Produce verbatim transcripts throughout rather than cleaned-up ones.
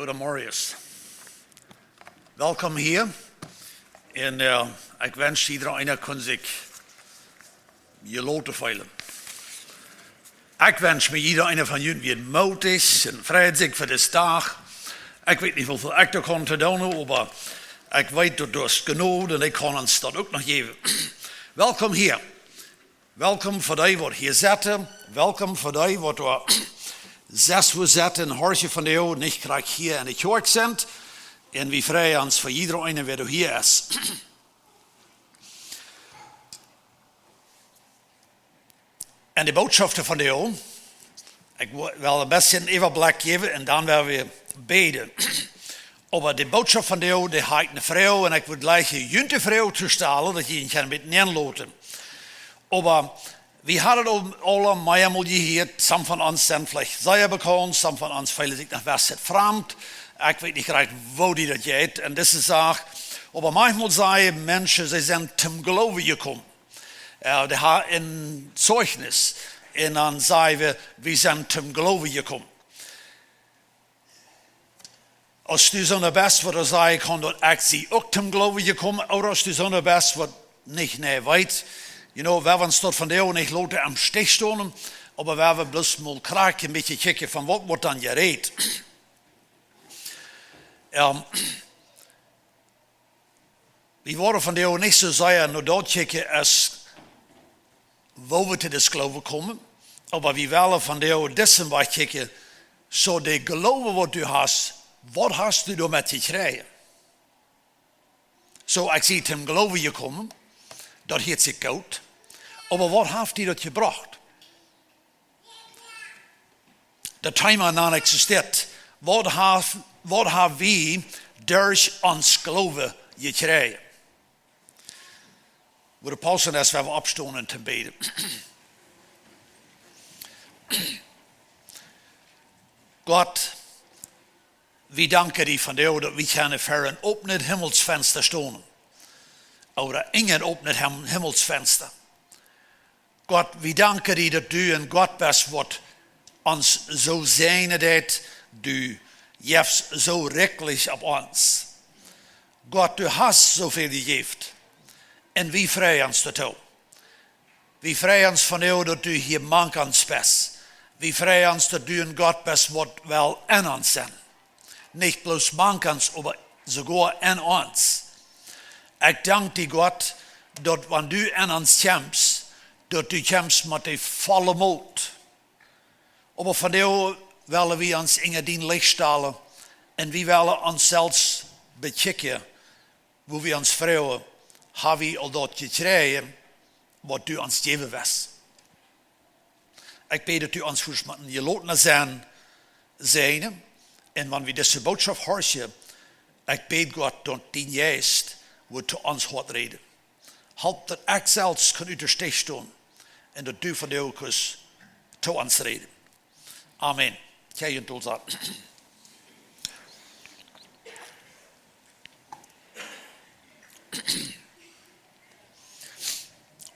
Oda Marius. Welkom hia. Un, eh, ekj wensch jieda eena kunn sikj jeloten feelen. Ekj wensch mie, jieda eena von junt wia mootich un freid sikj fa disen Dach. Ekj weet nich, woo väl ekj doa kaun to doonen, oba ekj weet, daut doa es Jnod un ekj kaun ons daut uk noch jäwen. Welkom hia. Welkom fa dee, waut hia setten. Welkom fa dee, waut doa sest, waut setten un horchen vondoag, nich krakjt hia enne Kjoakj sent. Un wie freien ons fa jieda eena, wäa doa hia es. Un de Bootschoft vondoag, ekj wo-, well een bät Äwablikj jäwen un dan woa wie bäden. Oba de Bootschoft vondoag, dee haft eene Froag un ekj wudd jlikj junt de Froag to stalen, daut jie junt kjennen met nämen loten. Oba wie haben daut aul, aul meamol jehieet, some von ons sent veleicht sea bekaunt, some von ons feelen sikj noch een bät framd. Ekj weet nich krakjt, woo die daut jeit. Un dise Sach, oba maunchmol sajen Menschen, see sent toom Gloowen jekomen. Eh, dee haben een Zeichnis. Un dan sajen wie, wie sent toom Gloowen jekomen. Aus du soon best, waut du sajen kaust, daut ekj sie uk toom Gloowen jekomen, oda aus du soon best, waut nich, nä, weetst, you know, wie woaren daut vondoag nich loten aum Stich stonen, oba wie woaren bloos mol krakjt een bät kjikjen von waut woat dan jerät. Ehm, Wie woaren vondoag nich soo sea no daut kjikjen aus woo wie to dän Gloowen komen, oba wie wellen vondoag disen Wajch kjikjen, soo dän Gloowen waut du hast, waut hast du doamet jekjräajen? Soo, ekj sie toom Gloowen jekomen, daut hieet sikj goot, oba waut haft die daut jebrocht? Daut Thema, dan ekj saj dit, waut hab, waut hab wie derch ons Gloowen jekjräajen? Woo de Paulus es, woa wie oppstonen toom bäden. Gott, wie danken die vondoag, daut wie kjennen ver een opnet Himmelsfensta stonen. Oda enj een opnet Hem-, Himmelsfensta. Gott, wie danken die, daut du een Gott best, waut ons soo säajnen deit, du jefst soo rikjlich opp ons. Gott, du hast soo väl jejäft. Un wie freien ons doatoo. Wie freien ons vondoag, daut du hia mank ons best. Wie freien ons, daut du een Gott best, waut well enn ons sennen. Nich bloos mank ons, oba soogoa enn ons. Ekj dank die, Gott, daut wan du enn ons kjemst, daut du kjemst met de volle Moot. Oba vondoag wellen wie ons unja dien Licht stalen un wie wellen ons selfst bekjikjen, woo wie ons froagen, hab wie aul daut jekjräajen, waut du ons jäwen west? Ekj bäd, daut du ons wurscht met een jelotnet Hoat säajnen. Un wan wie dise Bootschoft horchen, ekj bäd, Gott, daut dien Jeist wudd to ons Hoat räden. Help, daut ekj selfst kaun ut dän Stich stonen un daut du vondoag kaust to ons räden. Amen. Kjenn jie junt saten.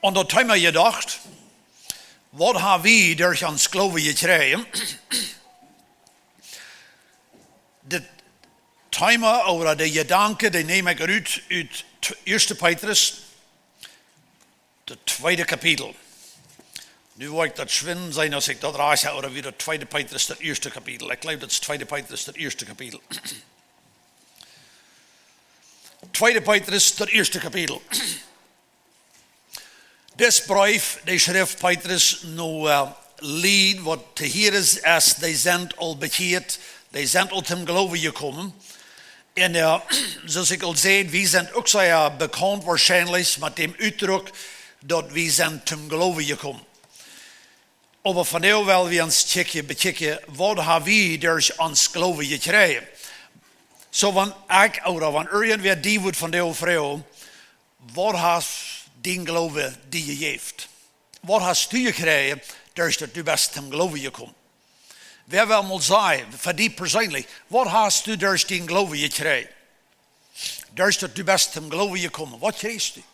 Aun daut Thema jedocht, waut hab wie derch ons Gloowen jekjräajen? Daut Thema oda de Jedanken, dee näm ekj rut ut t-, Ieeschte Petrus, daut tweede Kapitel. Nu woa ekj daut schwind seenen, aus ekj daut rajcht hab, oda wia daut tweede Petrus, daut ieeschte Kapitel. Ekj jleew, daut es tweede Petrus, daut ieeschte Kapitel. Tweede Petrus, daut ieeschte Kapitel. Dis Breef, dee schreef Petrus no, eh, Lied, waut to hieren es, dee sent aul bekjieet, dee sent aul toom Gloowen jekomen. Un, eh, soo aus ekj aul säd, wie sent uk sea bekaunt woarschienlich met dän Utdruck, daut wie sent toom Gloowen jekomen. Oba vondoag well wie ons kjikjen, bekjikjen, waut hab wie derch ons Gloowen jekjräajen? Soo, wan ekj, oda wan irjentwäa die wudd vondoag froagen, waut haft dien Gloowen die jejäft? Waut hast du jekjräajen, derch daut du best toom Gloowen jekomen? Wäa well mol sajen, fa die perseenlich, waut hast du derch dien Gloowen jekjräajen? Derch daut du best toom Gloowen jekomen, waut kjrieechst du?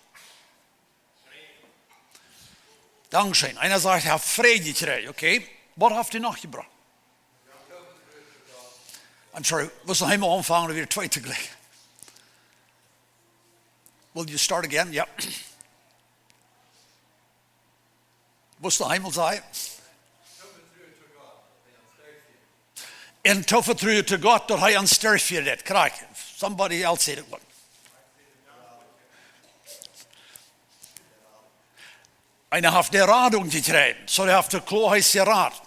Dankscheen. Eena sajcht, ekj hab Fräd jekjräajen, okay. Waut haft die noch jebrocht? I'm sorry, wull noch eemol aunfangen, wada twee to glikj. Will you start again? Ja. Wull noch eemol sajen? Un tovetruen to Gott, daut hee ons derchfieet. Correct. Somebody else said it. Eena haft de Radunk jekjräajen. Soo, dee haft de Kloa jerat.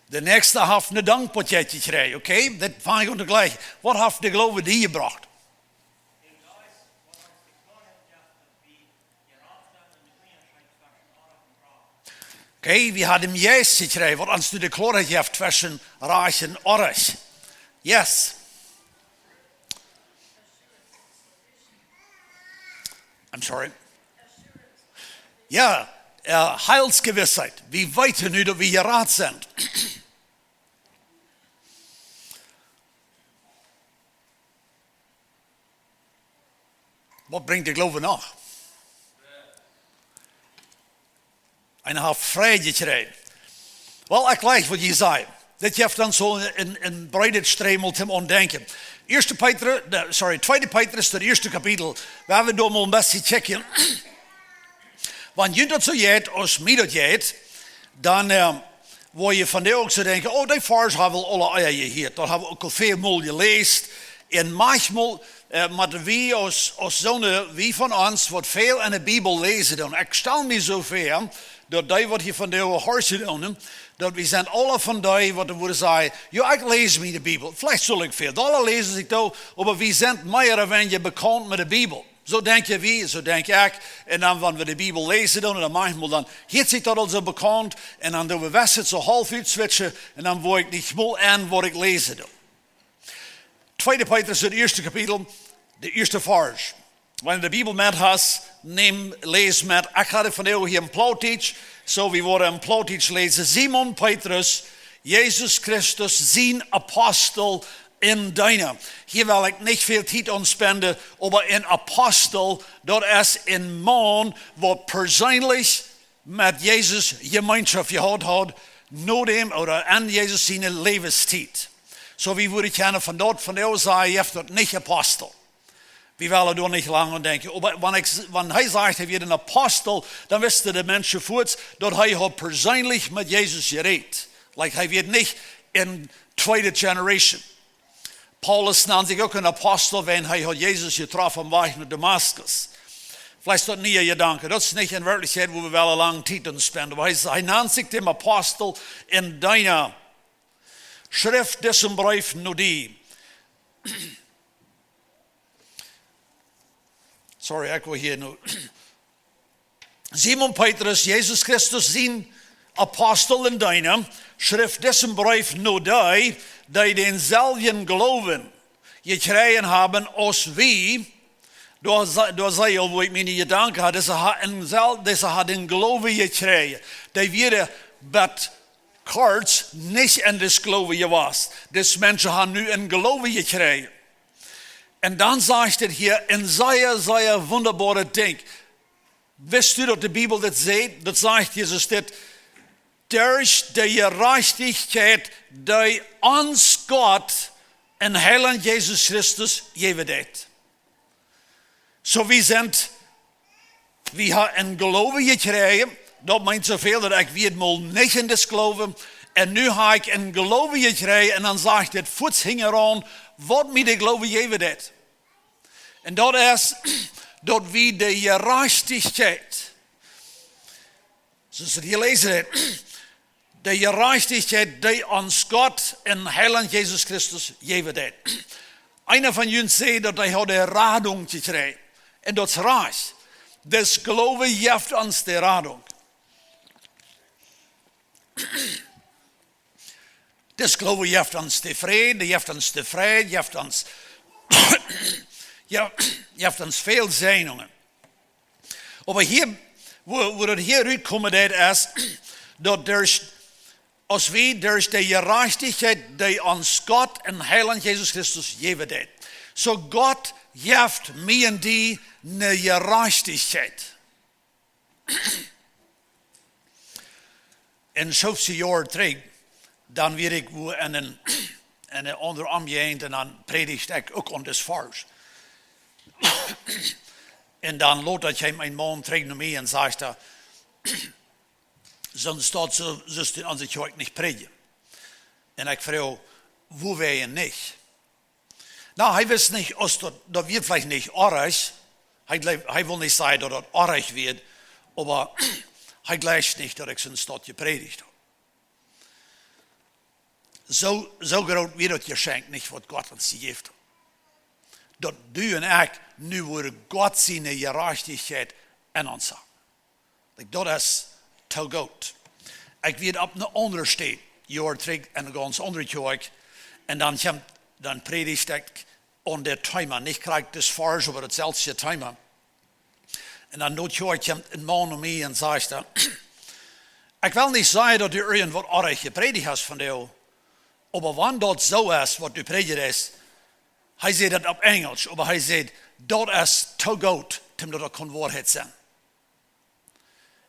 De näakjste haft een Dankboakjeit jekjräajen. Okay, daut fang ekj aun to jlikjen. Waut haft de Gloowen die jebrocht? Okay, wie haben dän Jeist jekjräajen, waut ons nu de Kloaheit jeft tweschen rajcht un orrajcht. Yes. I'm sorry. Jo, äh, Heilsgewissheit. Wie weeten nu, daut wie jerat sent. Waut brinjt de Gloowen noch? Eena haft Fräd jekjräajen. Well, ekj jlikj waut jie sajen. Dit jeft dan soo een, een breedet Strämel toom aundenkjen. Ieeschte Petrus, nä, sorry, Tweede Petrus, daut ieeschte Kapitel. Wie haben doa mol een bät jekjikjt. Wan junt daut soo jeit, aus mie daut jeit, dan, äh, woa jie vondoag uk soo denkjen: "Oh, dee Varsch hab wie aul ea jehieet. Daut hab wie uk aul väl mol jeläst." Un maunchmol, äh, mott wie aus, aus soone, wie von ons, waut väl enne Bibel läsen doonen. Ekj stal mie soo väa, daut dee, waut hia vondoag horchen doonen, daut wie sent aule von dee, waut wudden sajen: "Jo, ekj läs miene Bibel. Veleicht sull ekj väl dolla läsen aus ekj doo, oba wie sent mea ooda weinja bekaunt met de Bibel." Soo denkjen wie, soo denkj ekj. Un dan, wan wie de Bibel läsen doonen, dan maunchmol dan hieet sikj daut aul soo bekaunt. Un dan doo wie west soo haulf utswitchen. Un dan woa ekj nich mol aun, waut ekj läsen doo. Tweede Petrus, daut ieeschte Kapitel, de ieeschte Varsch. Wan du de Bibel met hast, näm, läs met. Ekj haud vondoag hia en Plautdietsch, soo wie woaren en Plautdietsch läsen. Simon Petrus, Jesus Christus sien Apostel un Deena. Hia well ekj nich väl Tiet aunspenden, oba een Apostel, daut es een Maun, waut perseenlich met Jesus Jemeenschoft jehaut haud, no däm ooda aun Jesus siene Läwenstiet. Soo wie wudden kjennen von doa, von doa sajen, jeft daut nich Apostel. Wie wellen doa nich lang aun denkjen. Oba wan ekj, wan hee sajcht, hee wia een Apostel, dan wisten de Menschen fuaz, daut hee haud perseenlich met Jesus jerät. Like, hee wia nich een tweede Generation. Paulus nand sikj uk een Apostel, wan hee haud Jesus jetroffen aum Wajch no Damaskus. Veleicht daut een niea Jedanke. Daut es nich en Werkjlichkjeit, wua wie wellen lang Tiet aunspenden. Oba hee, hee nand sikj dän Apostel un Deena. Schrift disen Breef no die. Sorry, ekj woa hia nu. Simon Petrus, Jesus Christus sien Apostel un Deena, schrift disen Breef no dee, dee dänselwjen Gloowen jekjräajen haben aus wie. Doa sa-, doa saj ekj aul, wua ekj miene Jedanken haud, dise ha-, eensel-, dise hauden Gloowen jekjräajen. Dee wieren bat kort nich en dän Gloowen jewast. Dise Menschen haben nu een Gloowen jekjräajen. Un dan sajcht et hia een sea, sea wundaboaret Dinkj. Wist du, daut de Bibel dit sajcht? Daut sajcht Jesus dit: "Derch de Jerajchtichkjeit, dee ons Gott un Heilaunt Jesus Christus jäwen deed." Soo, wie sent, wie haben een Gloowen jekjräajen. Daut meent soo väl, daut ekj wia mol nich en dän Gloowen. Un nu hab ekj een Gloowen jekjräajen. Un dan sajcht et fuaz hinjaraun, waut mie dän Gloowen jäwen deed. Un daut es, daut wie de Jerajchtichkjeit, soo aus wie hia läsen, de Jerajchtichkjeit, dee ons Gott un Heilaunt Jesus Christus jäwen deed. Eena von junt säd, daut hee haud de Radunk jekjräajen. Un daut es rajcht. Dän Gloowen jeft ons de Radunk. Dän Gloowen jeft ons de Fräd, dee jeft ons de Fräd, jeft ons, jo, jeft ons väl Säajnungen. Oba hia, wua, wua daut hia rutkomen deit, es, daut derch, aus wie derch de Jerajchtichkjeit, dee ons Gott un Heilaunt Jesus Christus jäwen deed. Soo Gott jeft mie un die eene Jerajchtichkjeit. En soo väl Joaren trigj, Dan wia ekj wua en een, en een aundre Omjäajent un dan prädijd ekj uk aun dis Varsch. Un dan lota kjeem een Maun trigj no mie un säd: "Soont daut soo, soo aus du aun de Kjoakj nich prädjen." Un ekj fruach: "Wua wea jie nich?" Na, hee wist nich, aus daut, daut wia veleicht nich oajch. Hee jleef-, hee wull nich sajen, daut daut oajch wia, oba hee jleeft nich, daut ekj soont jeprädicht haud. Soo, soo groot wia daut Jeschenkj nich, waut Gott ons jejäft haud. Daut du un ekj nu wudden Gott siene Jerajchtichkjeit en ons haben. Like, daut es too goot. Ekj wia opp eene aundre Städ, Joaren trigj, en eene gaunz aundre Kjoakj. Un dan kjeem, dan prädijd ekj aun dit Thema. Nich krakjt dis Varsch, oba daut selwje Thema. Un dan doa kjeem een Maun no mie un säd: "Ekj well nich sajen, daut du irjentwaut oajch jeprädicht hast vondoag, oba wan daut soo es, waut du prädichst," hee säd daut opp Enjlisch, oba hee säd: "Daut es too goot, om daut daut kaun Woarheit sennen."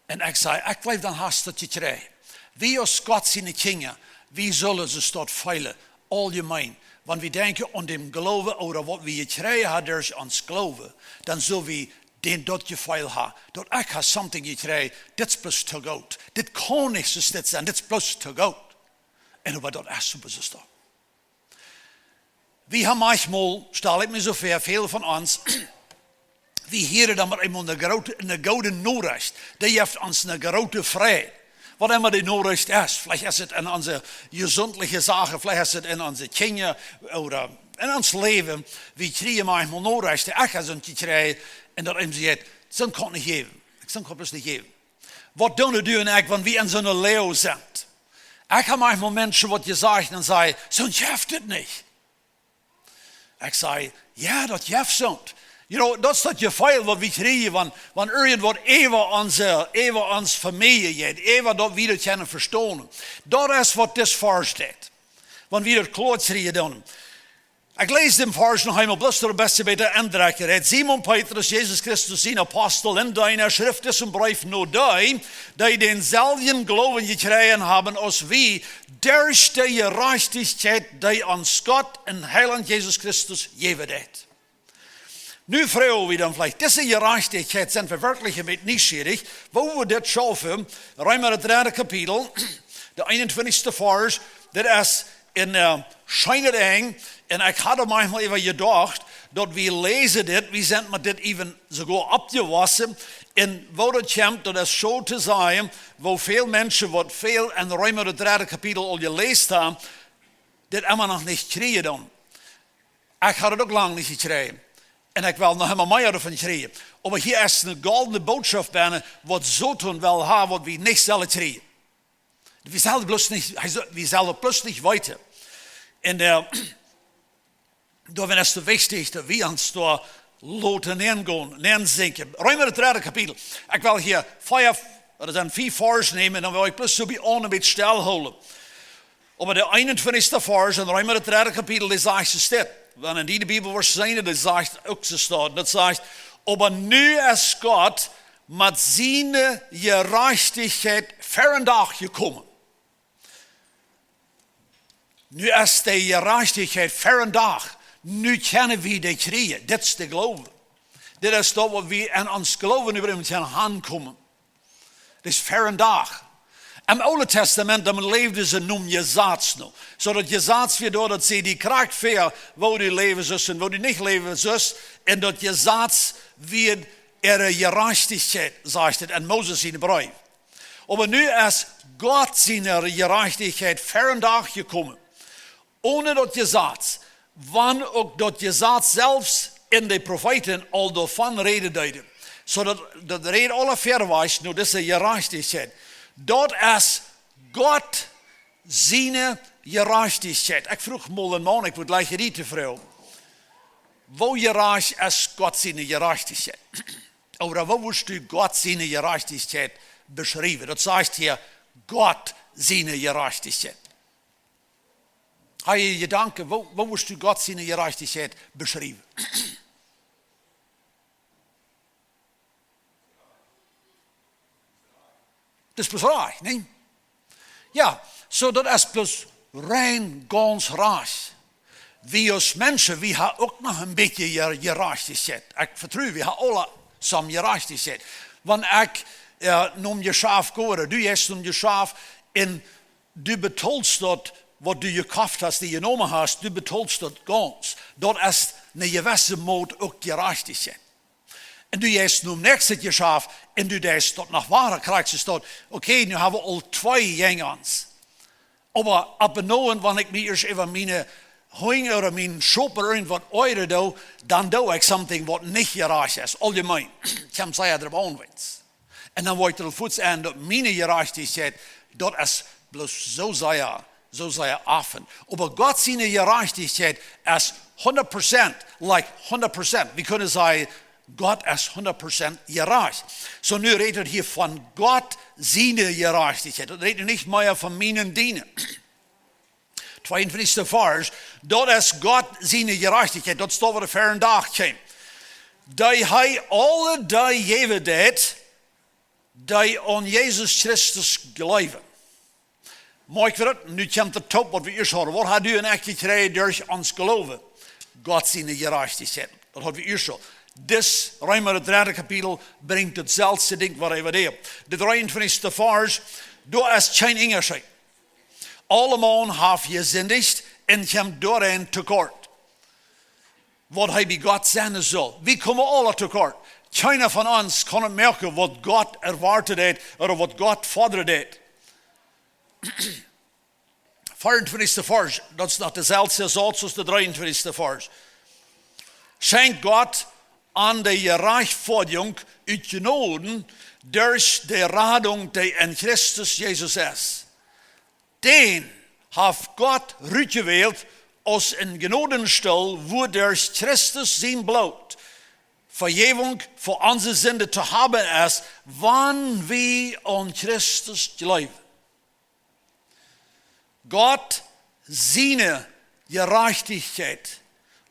Un ekj säd: "Ekj jleew, dan hast daut jekjräajen." Wie aus Gott siene Kjinja, wie sellen ons daut feelen, auljemeen, wan wie denkjen aun dän Gloowen ooda waut wie jekjräajen haben derch ons Gloowen, dan sell wie dän daut Jefeel haben, daut ekj hab something jekjräajen, dit es bloos too goot. Dit kaun nich soo dit sennen, dit es bloos too goot. Un oba daut es soo, es daut. Wie haben eenjemol, stal ekj mie soo väa, väl von ons, wie hieren dan met eemol eene groote, eene goode Norecht. Dee jeft ons eene groote Freid. Waut emma dee Norecht es, veleicht es et en onse jesuntliche Sachen, veleicht es et en onse Kjinja ooda en ons Läwen. Wie kjrieen eenjemol Norechten, ekj hab soont jekjräajen, un daut eena sajcht: "Soont kaun nich jäwen. Soont kaun bloos nich jäwen." Waut doonen du un ekj, wan wie en soone Loag sent? Ekj hab eenjemol Menschen waut jesajcht un säd: "Soont jeft et nich." Ekj säd: "Jo, daut jeft soont." You know, daut es daut Jefeel, waut wie kjrieen, wan, wan irjentwaut äwa onse, äwa onse Famielje jeit, äwa daut wie daut kjennen vestonen. Daut es, waut dis Varsch deit. Wan wie daut kloa kjrieen doonen. Ekj läs dän Varsch noch eemol, bloos om daut een bät bäta aundrekjen. Hee, Simon Petrus, Jesus Christus sien Apostel un Deena, schrift disen Breef no dee, dee dänselwjen Gloowen jekjräajen haben aus wie, derch de Jerajchtichkjeit, dee ons Gott un Heilaunt Jesus Christus jäwen deed. Nu froag wie dan veleicht, dise Jerajchtichkjeit, sent wie werkjlich een bät nieschierich, woo wie dit schaufen? Reema, daut dredde Kapitel, de eenuntwintichste Varsch, dit es een, äh, scheenet Enj. Un ekj haud eenjemol äwa jedocht, daut wie läsen dit, wie sent met dit äwen soogoa oppjewossen. Un woo daut kjemt, daut es soo to sajen, woo väl Menschen, waut väl en Reema, daut dredde Kapitel aul jeläst haben, dit emma noch nich kjrieen dan. Ekj haud et uk lang nich jekjräajen. Un ekj well noch emma mea doavon kjrieen. Oba hia es eene goldne Bootschoft bennen, waut Soton well haben, waut wie nich sellen kjrieen. Wie sellen bloos nich, hee sell-, wie sellen bloos nich weeten. Un, äh, doawäajen es et wichtich, daut wie ons doa loten nengonen, nensinkjen. Reema, daut dredde Kapitel. Ekj well hia fia, daut sent vea Varsch nämen, dan well ekj bloos soo bie aun een bät stell hoolen. Oba de eenuntwintichste Varsch en Reema, daut dredde Kapitel, dee sajcht soo dit. Wan du en diene Bibel woascht seenen, dee sajcht uk soo dit. Daut sajcht: "Oba nu es Gott met siene Jerajchtichkjeit ver dän Dach jekomen." Nu es de Jerajchtichkjeit ver dän Dach. Nu kjennen wie dee kjrieen. Dit es de Gloowen. Dit es daut, waut wie aun ons Gloowen äwa dän Herrn hankomen. Dit es ver dän Dach. Em Oolen Tastament, dan läwden see nom Jesaz no. Soo daut Jesaz wia doa, daut säd die krakjt väa, woo du läwen sust un woo du nich läwen sust. Un daut Jesaz wia äare Jerajchtichkjeit, sajcht et en Moses sien Breef. Oba nu es Gott siene Jerajchtichkjeit ver dän Dach jekomen. Onen daut Jesaz, wan uk daut Jesaz selfst un de Profeeten aul doavon räden deeden. Soo daut, daut räd aule verwoat no dise Jerajchtichkjeit. Daut es Gott siene Jerajchtichkjeit. Ekj fruach mol eenen Maun, ekj wudd jlikj die to froagen: Woo jerajcht es Gott siene Jerajchtichkjeit? Ooda woo wurscht du Gott siene Jerajchtichkjeit beschriewen? Daut sajcht hia Gott siene Jerajchtichkjeit. Hast du Jedanken, woo, woo wurscht du Gott siene Jerajchtichkjeit beschriewen? Daut es bloos rajcht, nä? Jo, soo daut es bloos rein gaunz rajcht. Wie aus Menschen, wie haben uk noch een bät Jera-, Jerajchtichkjeit. Ekj vetru, wie haben aule some Jerajchtichkjeit. Wan ekj, äh, nom Jeschaft go, ooda du jeist nom Jeschaft, un du betolst daut, waut du jekoft hast, die jenomen hast, du betolst daut gaunz. Daut es eene jewesse Mot uk Jerajchtichkjeit. Un du jeist nu aum näakjsten Jeschaft un du deist daut noch wada, krakjt soo daut, okay, nu hab wie aul twee jäajen ons. Oba opp un aun, wan ekj mie ieescht äwa miene Hunj ooda miene Schop ooda irjentwaut oajren doo, dan doo ekj something waut nich jerajcht es. Auljemeen. Ekj hab sea drop aunwens. Un dan woa ekj doa fuaz aun daut miene Jerajchtichkjeit, daut es bloos soo sea, soo sea offen. Oba Gott siene Jerajchtichkjeit es hundat Prozent, like hundat Prozent. Wie kjennen sajen, Gott es hundat Prozent jerajcht. Soo, nu rät et hia von Gott siene Jerajchtichkjeit. Daut rät nu nich mea von mienen un dienen. Tweeuntwintichste Varsch, daut es Gott siene Jerajchtichkjeit. Daut es daut, waut ver vondoag kjemt. Dee hee aule dee jäwen deed, dee aun Jesus Christus jleewen. Moakj wie daut? Nu kjemt de Toop, waut wie ieescht hauden. Waut hab du un ekj jekjräajen derch ons Gloowen? Gott siene Jerajchtichkjeit. Daut haud wie ieescht aul. Dis Reema, daut dredde Kapitel, brinjt daut selwje Dinkj, waut wie doa. De dreeuntwintichste Varsch, doa es kjeen Unjascheet. Aulemaun haben jesindicht un kjeemen doaraun to kort, waut hee bie Gott sennen sull. Wie komen aule to kort. Kjeena von ons kaun daut moaken, waut Gott erwoaten deed ooda waut Gott fodren deed. Veeauntwintichste Varsch, daut es noch deselwje Sauz aus de dreeuntwintichste Varsch. Schenkjt Gott an de Jerajchtfeajunk ut Jnod derch de Radunk, dee en Christus Jesus es. Dän haft Gott rutjewält aus een Jnodenstool, wua derch Christus sien Bloot Vejäwunk fa onse Sinden to haben es, wan wie aun Christus jleewen. Gott siene Jerajchtichkjeit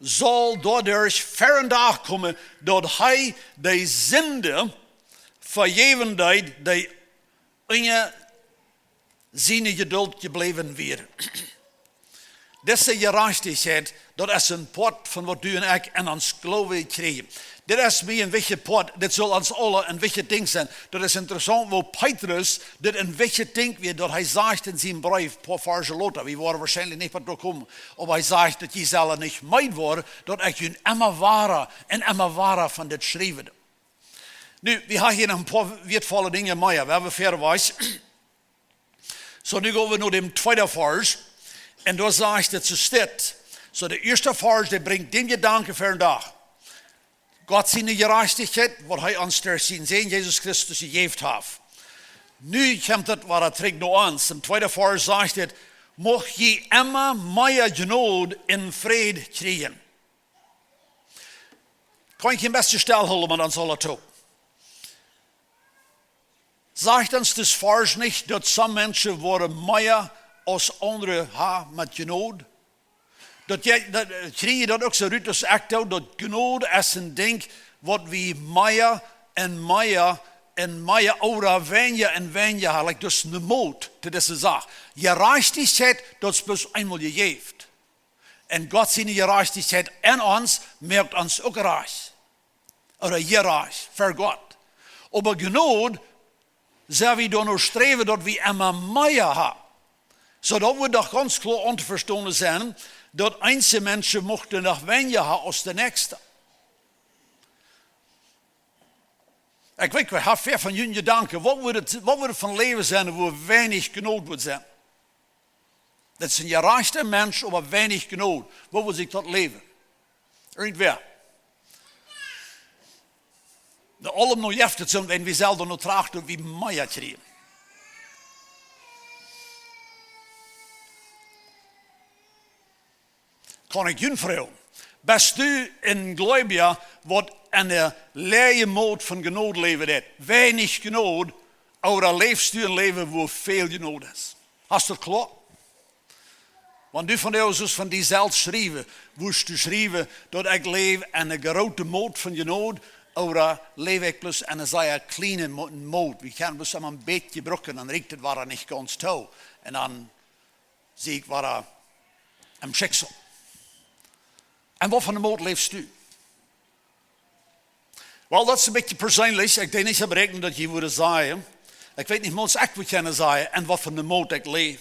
saul doaderch ver vondoag komen, daut hee de Sinden vejäwen deed, dee unja siene Jedult jebläwen wieren. Dise Jerajchtichkjeit, daut es een Poat von waut du un ekj en ons Gloowen kjrieen. Dit es mie een wichtja Poat, dit saul ons aule een wichtja Dinkj sennen. Daut es interessaunt, woo Petrus dit een wichtja Dinkj wia, daut hee sajcht en sienen Breef, poa Varsch lota, wie woaren woarschienlich nich waut doa komen, oba hee sajcht, daut jie sellen nich meed woaren, daut ekj junt emma wada un emma wada von dit schriewen doo. Nu, wie haben hia noch een poa wieetvolle Dinja mea, wie haben ver Varsch. Soo, nu go wie no däm tweeden Varsch. Un doa sajcht et soo, steit. Soo, de ieeschte Varsch, dee brinjt dän Jedanken ver vondoag. Gott siene Jerajchtichkjeit, waut hee ons derch sienen Sän Jesus Christus jejäft haft. Nu kjemt et wada trigj no ons. Em tweeden Varsch sajcht et, mucht jie emma mea Jnod un Fräd kjrieen. Kaun ekj een bät stell hoolen, mau dan saul et uk. Sajcht ons dis Varsch nich, daut some Menschen woaren mea aus aundre haben met Jnod? Daut jie, daut, äh, kjrie jie daut uk soo rut aus ekj doo, daut Jnod es een Dinkj, waut wie mea un mea un mea ooda weinja un weinja haben, like, daut es eene Mood to dise Sach. Jerajchtichkjeit, daut es bloos eemol jejäft. Un Gott siene Jerajchtichkjeit en ons moakt ons uk rajcht. Ooda jerajcht ver Gott. Oba Jnod, sell wie doano sträwen, daut wie emma mea haben. Soo, daut woat doch gaunz kloa auntovestonen sennen, daut eenje Menschen muchten noch weinja haben aus de näakjste. Ekj weet, wie haben väl von junt Jedanken, waut woat et, waut woat et fa een Läwen sennen, wua weinich Jnod woat sennen? Daut es een jerajchta Mensch, oba weinich Jnod. Woo woat sikj daut läwen? Irjentwäa? De aulem no jeft et soo, wan wie selfst no trachten, wie mea kjrieen. Kaun ekj junt froagen, best du een Gleubja, waut en de läaje Mood von Jnod läwen deit? Weinich Jnod, ooda läfst du een Läwen, wua väl Jnod es? Hast du daut kloa? Wan du von die, aus von die selfst schriewen, wurscht du schriewen, daut ekj läw en eene groote Mood von Jnod, ooda läw ekj bloos en eene sea kjliene Mo-, Mood? Wie kjennen bloos mau een bät brucken, dan rieekjt et wada nich gaunz too. Un dan Sieg wada em Schicksal. En waut fa ne Moot läfst du? Well, daut es een bät perseenlich. Ekj denkj nich, ekj berekjen daut jie wudden sajen. Ekj weet nich mol, aus ekj wudd kjennen sajen, en waut fa ne Moot ekj läw.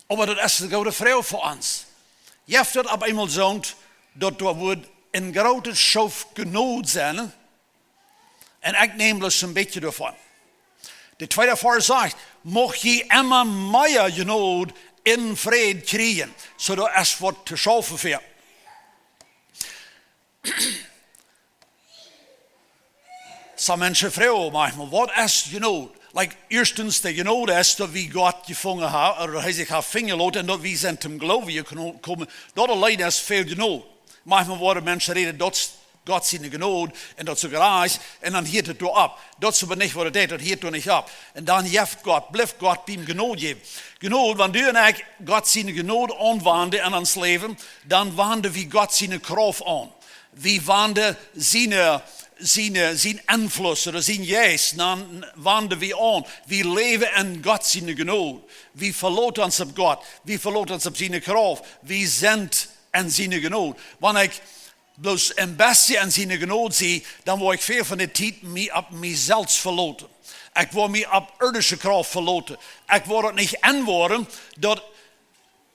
Oba daut es de goode Froag fa ons. Jeft daut opp eemol soont, daut doa wudd een grootet Schoof Jnod sennen, un ekj näm bloos een bät doavon. De tweede Varsch sajcht: Mucht jie emma mea Jnod un Fräd kjrieen. Soo, doa es waut to schaufen fa. Some Menschen froagen maunchmol, waut es Jnod? Like, ieeschtens, de Jnod es daut wie Gott jefungen haben, ooda hee sikj haft finjen loten, un daut wie sent toom Gloowen jekomen. Daut auleen es väl Jnod. Maunchmol woaren Menschen räden, daut es Gott siene Jnod, un daut es soo jlikj, un dan hieet et doa opp. Daut es oba nich waut et deit, daut hieet doa nich opp. Un dan jeft Gott, blift Gott biem Jnod jäwen. Jnod, wan du un ekj Gott siene Jnod aunwenden en ons Läwen, dan wenden wie Gott siene Krauft aun. Wie wenden siene, siene, sien Enfluss ooda sien Jeist, dan wenden wie aun. Wie läwen en Gott siene Jnod. Wie veloten ons opp Gott. Wie veloten ons opp siene Krauft. Wie sent en siene Jnod. Wan ekj bloos een bät en siene Jnod sie, dan woa ekj väl von de Tiet mie opp mie selfst veloten. Ekj woa mie opp irdische Krauft veloten. Ekj woa daut nich enwoaren, daut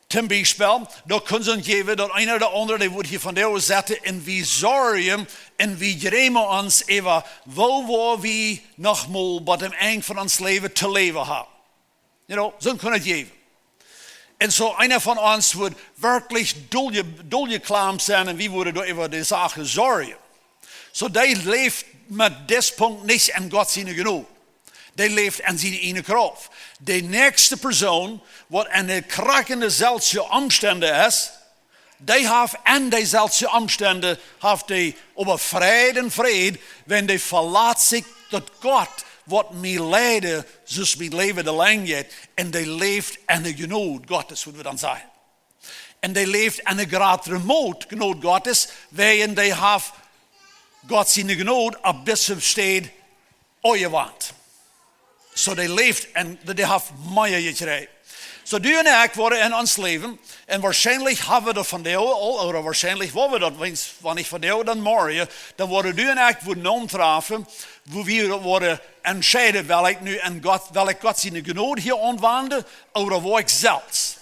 toom Biespel, daut kunn sikj jäwen, daut eena ooda aundre, dee wudd hia vondoag sitten un wie sorjen un wie jreemen ons äwa, woo woa wie noch mol bie daut Enj von ons Läwen to läwen haben. You know, soo kunn et jäwen. Un soo eena von ons wudd werkjlich doll je-, doll jeklampt sennen un wie wudden doa äwa de Sachen sorjen. Soo, dee läft met dis Punkt nich en Gott siene Jnod. Dee läft en siene ieejne Krauft. De näakjste Persoon, waut en de krakjende selwje Omstend es, dee haft en de selwje Omstend, haft dee oba Fräd un Fräd, wan dee velat sikj daut Gott, waut mie leiden, soo aus mien Läwen de Lenj jeit, un dee läft en de Jnod Gottes, wudden wie dan sajen. Un dee läft en de jratre Moot, Jnod Gottes, wiels dee haft Gott siene Jnod opp dise Städ aunjewant. Soo, dee läft en dee haft mea jekjräajen. Soo, du un ekj woaren en ons Läwen, un woarschienlich haben wie daut vondoag aul, ooda woarschienlich woa wie daut, wan, wan nich vondoag, dan morjen, dan woaren du un ekj woaren Nomen träfen, wua wie woaren entscheiden, well ekj nu en Gott, well ekj Gott siene Jnod hia aunwenden, ooda woa ekj selfst.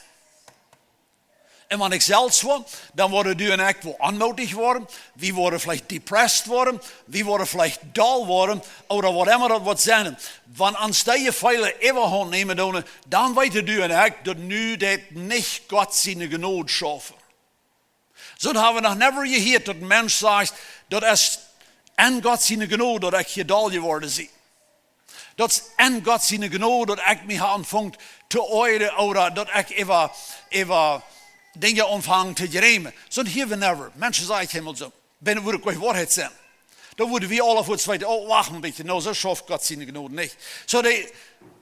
Un wan ekj selfst woa, dan woaren du un ekj woa onmootich woaren, wie woaren veleicht depressed woaren, wie woaren veleicht doll woaren, ooda waut emma daut woat sennen. Wan ons dee Jefeelen äwahaunt nämen doonen, dan weeten du un ekj, daut nu deit nich Gott siene Jnod schaufen. Soo haben wie noch never jehieet, daut een Mensch sajcht, daut es en Gott siene Jnod, daut ekj hia doll jeworden sie. Daut es en Gott siene Jnod, daut ekj mie ha aunfung to oajren, ooda daut ekj äwa, äwa Dinja aunfung to jreemen. Soo haben wie never. Menschen sajen emol soo, wan et wudd uk Woarheit sennen, dan wudden wie aule fuaz weeten, oh, wacht een bät, no, soo schauft Gott siene Jnod nich. Soo, de,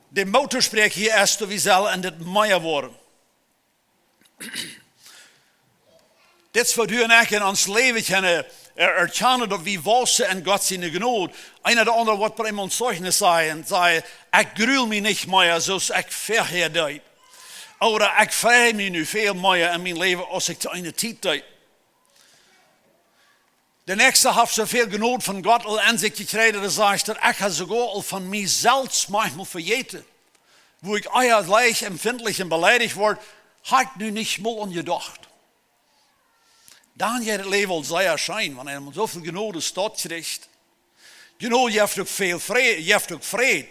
de Moot to spräakjen hia es, daut wie sellen en dit mea woaren. Dit es waut du un ekj en ons Läwen kjennen er-, erkjanen, daut wie wausen en Gott siene Jnod. Eena ooda aundra woat bie ons Zeichnis sajen, sajen, ekj grul mie nich mea, soo aus ekj verhäa deed. Ooda ekj frei mie nu väl mea en mien Läwen, aus ekj to eene Tiet deed. De näakjste haft soo väl Jnod von Gott aul en sikj jekjräajen, daut hee sajcht, daut ekj ha soogoa aul von mie selfst maunchmol vejäten. Wua ekj ea leicht empfindlich un beleidicht wort, ha ekj nu nich mol aun jedocht. Dan jeit daut Läwen aul sea scheen, wan eena soo väl Jnod es daut kjricht. Jnod jeft uk väl Fräd, jeft uk Fräd.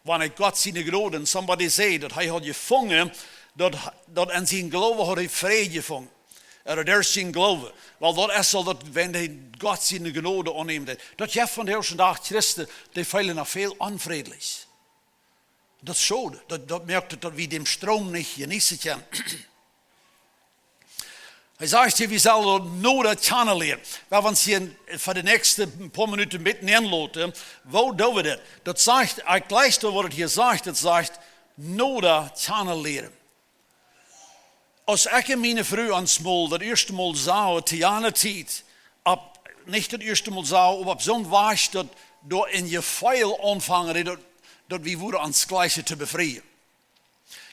Wan ekj Gott siene Jnod, un somebody säd, daut hee haud jefungen, daut, daut en sien Gloowen haud hee Fräd jefungen. Ooda derch sien Gloowen. Well, daut es aul daut, wan hee Gott siene Jnod aunnämen deed. Daut jeft vondoag dän Dach Christen, dee feelen noch väl onfrädlich. Daut es schod. Daut, daut moakt daut, daut wie dän Stroom nich jeneeten kjennen. Hee sajcht hia, wie sellen daut noda kjanen lieren. Wie woaren hia fa de näakjste poa Minuten een bät nenloten. Woo doo wie daut? Daut sajcht, ekj lees daut, waut et hia sajcht, et sajcht, noda kjanen lieren. Aus ekj un miene Fru ons mol, daut ieeschte Mol sagen, to jane Tiet, opp, nich daut ieeschte Mol sagen, oba opp soon Wajch, daut doa een Jefeel aunfangen deed, daut daut wie wudden ons jleichen to befrieen.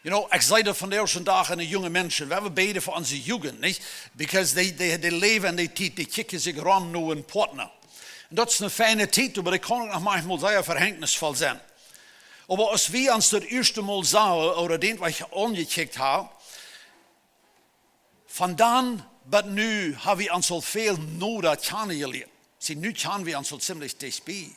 You know, ekj saj daut vondoag dän Dach aun de junge Menschen, wie bäden fa onse Jugend, nich? Because dee, dee, dee läwen en dee Tiet, dee kjikjen sikj rom no een Partner. Un daut es eene feine Tiet, oba dee kaun uk noch maunchmol sea vehängnisvoll sennen. Oba aus wie ons daut ieeschte Mol sagen, ooda dän, waut ekj aunjekjikjt hab, von dan bat nu hab wie ons aul väl noda kjanen jelieet. See, nu kjanen wie ons aul ziemlich dicht bie.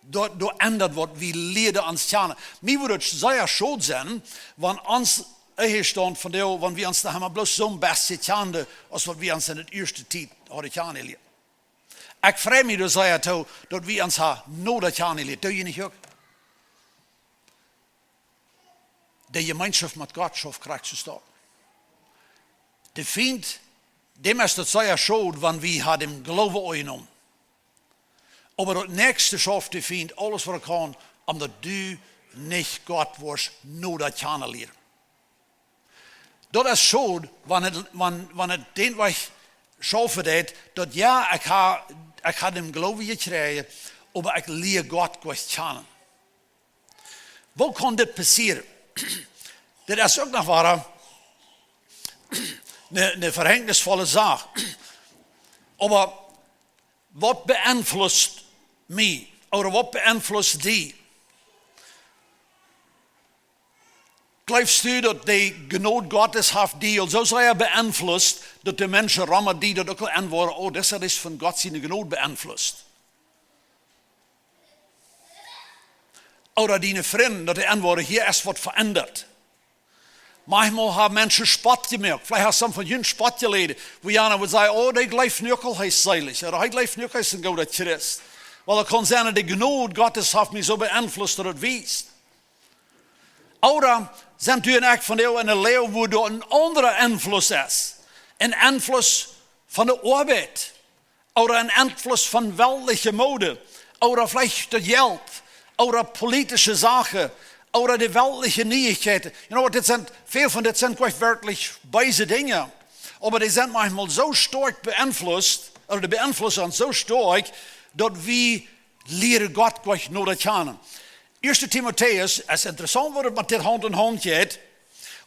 Doa, doa endat waut, wie lieeden ons kjanen. Mie wudd daut sea schod sennen, wan ons Ehestaunt vondoag, wan wie ons noch emma bloos soo een bät kjanden, aus waut wie ons en de ieeschte Tiet hauden kjanen jelieet. Ekj frei mie doa sea too, daut wie ons haben noda kjanen jelieet. Doo jie nich uk? De Jemeenschoft met Gott schauft krakjt soo stoakj. De Fient, däm es daut sea schod, wan wie haben dän Gloowen aunjenomen. Oba daut näakjste schauft de Fient aules, waut hee kaun, om daut du nich Gott woascht noda kjanen lieren. Daut es schod, wan et, wan, wan et dän Wajch schaufen deit, daut jo, ekj hab, ekj hab dän Gloowen jekjräajen, oba ekj lia Gott nich kjanen. Woo kaun dit passieren? Dit es uk noch wada eene, eene vehängnisvolle Sach. Oba waut beenflusst mie? Ooda waut beenflusst die? Jleefst du, daut de Jnod Gottes haft die aul soo sea beenflusst, daut de Menschen rom die daut uk aul enwoaren, oh, daut es von Gott siene Jnod beenflusst? Ooda diene Frind, daut dee enwoaren, hia es waut veendat. Maunchmol haben Menschen Spott jemoakt. Veleicht hast du von junt Spott jeleden, wua jana wudd sajen, oh, dee jleeft nu uk aul, hee es seelich. Ooda hee jleeft nu uk, hee es een gooda Christ. Well, daut kaun sennen, daut de Jnod Gottes haft mie soo beenflusst, daut et wiest. Ooda sent du un ekj vondoag en een Läwen, wua doa een aundra Enfluss es? Een Enfluss von de Oabeit. Ooda een Enfluss von weltliche Mode. Ooda veleicht daut Jelt. Ooda politische Sachen. Ooda de weltliche Nieichkjeiten. You know what, dit sent, väl von dit sent nich werkjlich beese Dinja. Oba dee sent maunchmol soo stoakj beenflusst, ooda dee beenflussen ons soo stoakj, daut wie lieren Gott nich noda kjanen. Ieeschte Timotäus, es interessaunt, woo daut met dit Haunt en Haunt jeit.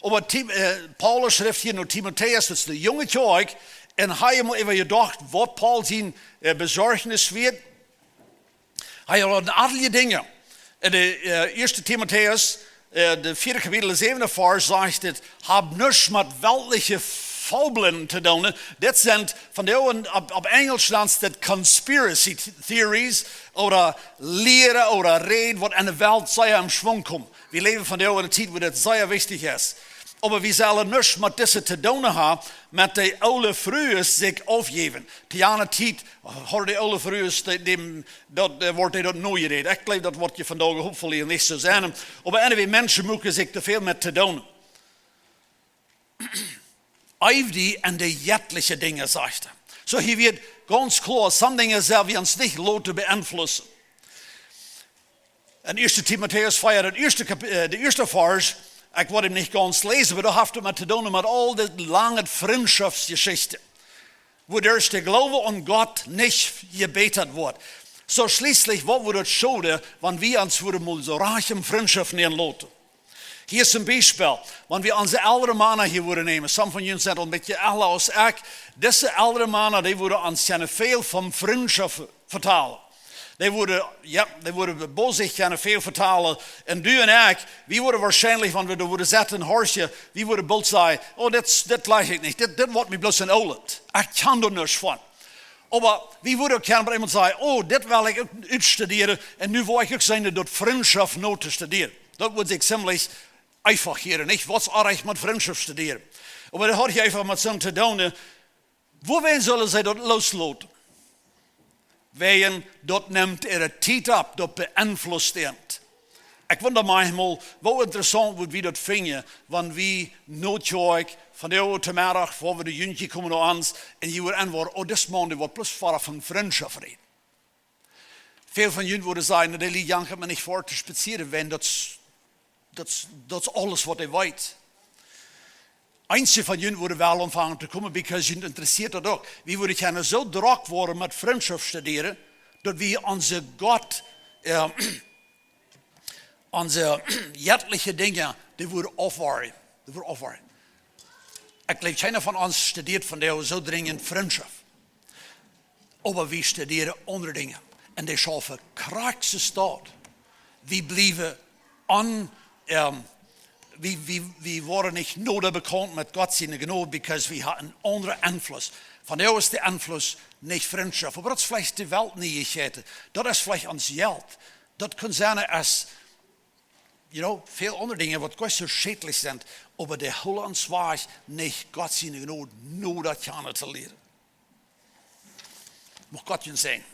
Oba Tim-, äh, Paulus schrift hia no Timotäus, daut es de junge Kjoakj, un hee haft mol äwa jedocht, waut Paulus sien, äh, Besorjnis wia. Hee haud een aundret Dinkj. En de, äh, ieeschte Timotäus, äh, de vieede Kapitel, de säwende Varsch sajcht et: "Hab nuscht met weltliche Fabeln to doonen." Dit sent von de, opp, opp Enjlisch nant daut conspiracy th-, theories, ooda Lieren, ooda Räd, waut en de Welt sea em Schwunk kjemt. Wie läwen vondoag en eene Tiet, wua daut sea wichtich es. Oba wie sellen nuscht met dise to doonen haben, met de oole Frues sikj aufjäwen. To jane Tiet hauden de oole Frues de, däm, daut, äh, wort dee daut nojeräd. Ekj jleew, daut woat je vondoag hopefully nich soo sennen. Oba anyway, Menschen muaken sikj too väl met to doonen. Eew die en de jettliche Dinja, sajcht hee. Soo, hia woat gaunz kloa, some Dinja sell wie ons nich loten beenflussen. En ieeschte Timotäus vea, daut ieeschte Kap-, äh, de ieeschte Varsch, ekj woa am nich gaunz läsen, oba doa haft et met to doonen met aul de lange Frintschoftsjeschichten, wua de Gloowen aun Gott nich jebätat woat. Soo schlieslich, waut wudd et schoden, wan wie ons wudden mol soo rajcht en Frintschoft nämen loten? Hia es een Biespel, wan wie onse eldre Mana hia wudden nämen, some von junt sent aul een bät elra aus ekj, dise eldre Mana, dee wudden ons kjennen väl von Frintschoft vetalen. Dee wudden, jo, dee wudden bosich kjennen väl vetalen. Un du un ekj, wie wudden woarschienlich, wan wie doa wudden sitten un horchen, wie wudden boolt sajen: "Oh, dit, dit jleich ekj nich, dit, dit woat mie bloos een Olet. Ekj kjan doa nuscht von." Oba wie wudden uk kjennen bie eemol sajen: "Oh, dit well ekj uk utstudieren, un nu woa ekj uk seenen, daut Frintschoft no to studieren." Daut wudd sikj ziemlich eefach hieren, nich? Waut es oajch met Frintschoft studieren? Oba daut haud hia eefach met soo to doonen, äh, wuarom sellen see daut loosloten? Wäajen daut nemt äare Tiet auf, daut beenflusst an. Ekj wunda maunchmol, woo interessaunt wudd wie daut finjen, wan wie no Kjoakj von de Uhr to Meddach, wua wie de Jugend komen no ons, un jie wudden enwoaren: "Oh, dis Maun, dee woat bloos wada von Frintschoft räden." Väl von junt wudden sajen: "Na, dee Lied jankat mie nich ver to spazieren, wan daut, daut, daut es aules, waut hee weet." Eenje von junt wudden well aunfangen to komen, because junt interessieet daut uk. Wie wudden kjennen soo drock woaren met Frintschoft studieren, daut wie onse Gott, äh, Onse jettliche Dinja, dee woaren aufwoaren. Dee woaren aufwoaren. Ekj jleew, kjeena von ons studieet vondoag soo drinjent Frintschoft. Oba wie studieren aundre Dinja. Un dee schaufen krakjt soo staut. Wie bliewen on, ähm, wie, wie, wie woaren nich noda bekaunt met Gott siene Jnod, because wie haben een aundren Enfluss. Vondoag es de Enfluss nich Frintschoft, oba daut es veleicht de Weltnieichkjeiten. Daut es veleicht ons Jelt. Daut kaun sennen aus, you know, väl aundre Dinja, waut goanich soo schädlich sent, oba dee hoolen ons wajch, nich Gott siene Jnod noda kjanen to lieren. Mucht Gott junt säajnen.